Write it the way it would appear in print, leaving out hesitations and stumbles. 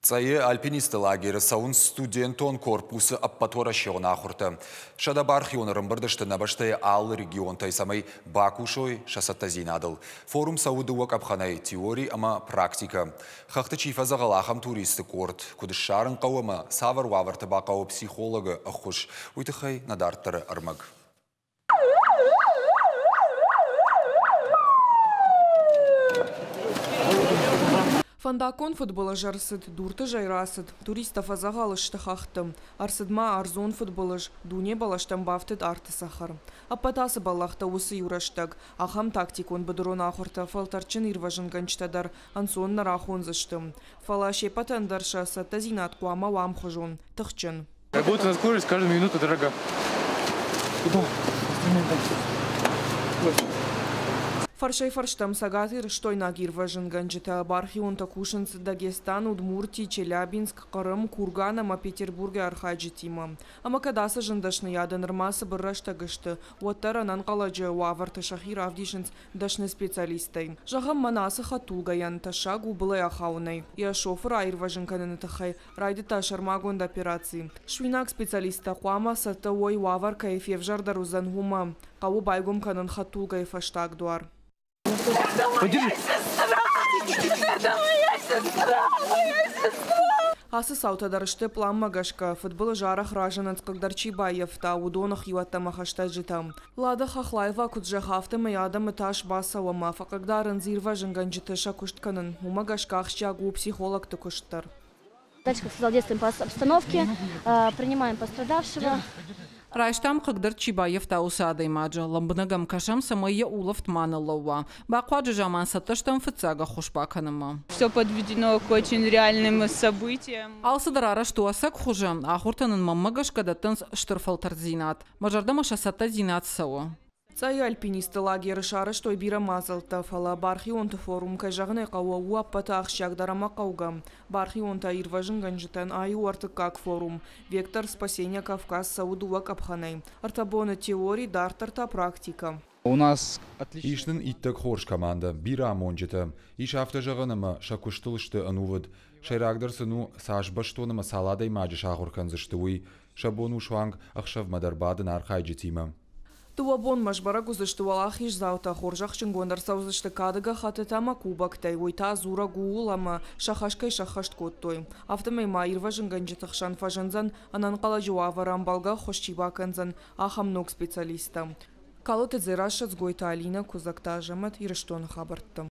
Цъӕйы альпинистты лагеры цӕуынц студентон корпусы ӕппӕтуӕрӕсеон ахуыртӕ. 100 бархионы ӕрӕмбырд сты нӕ бӕстӕйы алы регионтӕй, цӕмӕй бакусой сӕ цӕттӕдзинадыл. Форум цӕуы дыууӕ къӕпхӕнӕй – теори ӕмӕ практикӕ. Хӕхты чи фӕдзӕгъӕл, ахӕм туристты къорд куыд ссарын хъӕуы ӕмӕ цавӕр уавӕрты бахъӕуы психологы ӕххуыс, уый тыххӕй нӕ дарддӕры ӕрмӕг. Фӕндаггон фыдбылыз ӕрцыд, дурты зӕй рацыд, туристтӕ фӕдзӕгъӕл сты хӕхты. Ӕрцыд ма ӕрдзон фыдбылыз, дуне бӕлӕстӕм бафтыд арты цӕхӕр. Ӕппӕт ацы бӕллӕхтӕ уыцы иу рӕстӕг. Ахӕм тактикон быдырон ахуыртӕ фӕлтӕрдджын ирвӕзынгӕнджытӕ дӕр ӕнцон нӕ рахондзысты. Фӕлӕ се ппӕтӕн дӕр сӕ цӕттӕдзинад хъуамӕ уа ӕмхуызон, тыхджын. Работа на скорость каждую минуту дорога. Куда? Фӕрсӕй-фӕрстӕм цӕгатирыстойнаг ирвӕзынгӕнджытӕ бархионтӕ кусынц Дагестан, Удмурти, Челябинск, Хъырым, Курган ӕмӕ Петербургы архайджытимӕ. Ӕмӕ кӕд ацы зын дӕсныйады нырма цыбыр рӕстӕг сты, уӕддӕр ӕнӕнхъӕлӕджы уавӕрты сӕхи равдисынц дӕсны специалисттӕй. Зӕгъӕм, мӕнӕ ацы хӕдтулгӕйӕн тӕссаг у былӕй ахауынӕй. Йӕ шофыр аирвӕзын кӕныны тыххӕй райдыдта сӕрмагонд операци. Суинаг специалисттӕ хъуамӕ цӕттӕ уой, уавӕр кӕй февзӕрдӕр уыдзӕн, уымӕ. Хъӕуы байгом кӕнын хӕдтулгӕйы фӕстаг дуар. Подержи. Это моя сестра! Моя сестра! Ацы цаутӕ дӕр сты пъланмӕ гӕсгӕ. Фыдбылыз арӕх разынынц, хъыгдӕр чи баййӕфта, уыдоны хиуӕттӕ ӕмӕ хӕстӕджытӕм. Лада Хахлаева куыд зӕгъы, афтӕмӕй адӕмы тас бацӕуы ӕмӕ фӕхъыгдарынц ирвӕзынгӕнджыты сӕ куыст кӕнын. Уымӕ гӕсгӕ ахсджиаг у психологты куыст дӕр. Дальше, как сказал, действуем по обстановке, принимаем пострадавшего. Райстам хъыгдӕрд чи баййӕфта, уыцы адӕймаджы. Лӕмбынӕг ӕм кӕсӕм, цӕмӕй йӕ улӕфт ма ныллӕууа. Бахъуаджы заман цӕттӕ стӕм фыццаг ӕххуыс бакӕнынмӕ. Все подведено к очень реальным событиям. Алцыдӕр арӕзт у ӕцӕг хуызы. Ахуыртӕ нын мӕнмӕ гӕсгӕ дӕттынц стыр фӕлтӕрддзинад. Мӕ зӕрдӕмӕ сӕ цӕттӕдзинад цӕуы. Цъӕйы альпинистты лагеры сарӕзтой бирӕ мадзӕлттӕ, фӕлӕ бархионты форум, кӕй зӕгъын ӕй хъӕуы, у ӕппӕты ахсджиагдӕр ӕмӕ хъӕугӕ. Бархионтӕ ирвӕзынгӕнджытӕн ай у ӕртыккаг форум. Вектор спасения Кавказ цӕуы дыууӕ къӕпхӕнӕй. Ӕртӕ боны теори, дарддӕр та практикӕ. У нас Ис нын иттӕг хорз командӕ, бирӕ амонджытӕ. Ис афтӕ зӕгъӕн ӕмӕ сӕ куыстыл сты ӕнувыд. Сӕйрагдӕр сын у, цас бӕстон ӕмӕ цал адӕймаджы сахуыр кӕндзысты, уый. Сӕ бон у суанг ӕхсӕвмӕ дӕр бадын архайджытимӕ. Дыууӕ бонмӕ сбӕрӕг уыдзысты уӕлахиздзаутӕ, хорзӕхджынгонд ӕрцӕудзысты кады гӕххӕттытӕ ӕмӕ кубоктӕй, уый та дзурӕг у ууыл, ӕмӕ сӕ хӕс кӕй сӕххӕст кодтой. Афтӕмӕй ма ирвӕзынгӕнджыты хсӕн фӕзындзӕн, ӕнӕнхъӕлӕджы уавӕры ӕмбӕлгӕ ӕххуыс чи бакӕндзӕн, ахӕм ног специалисттӕ. Калоты Дзерассӕ, Дзгойты Алинӕ, Куыдзӕгты Азӕмӕт, Ирыстоны хабӕртты.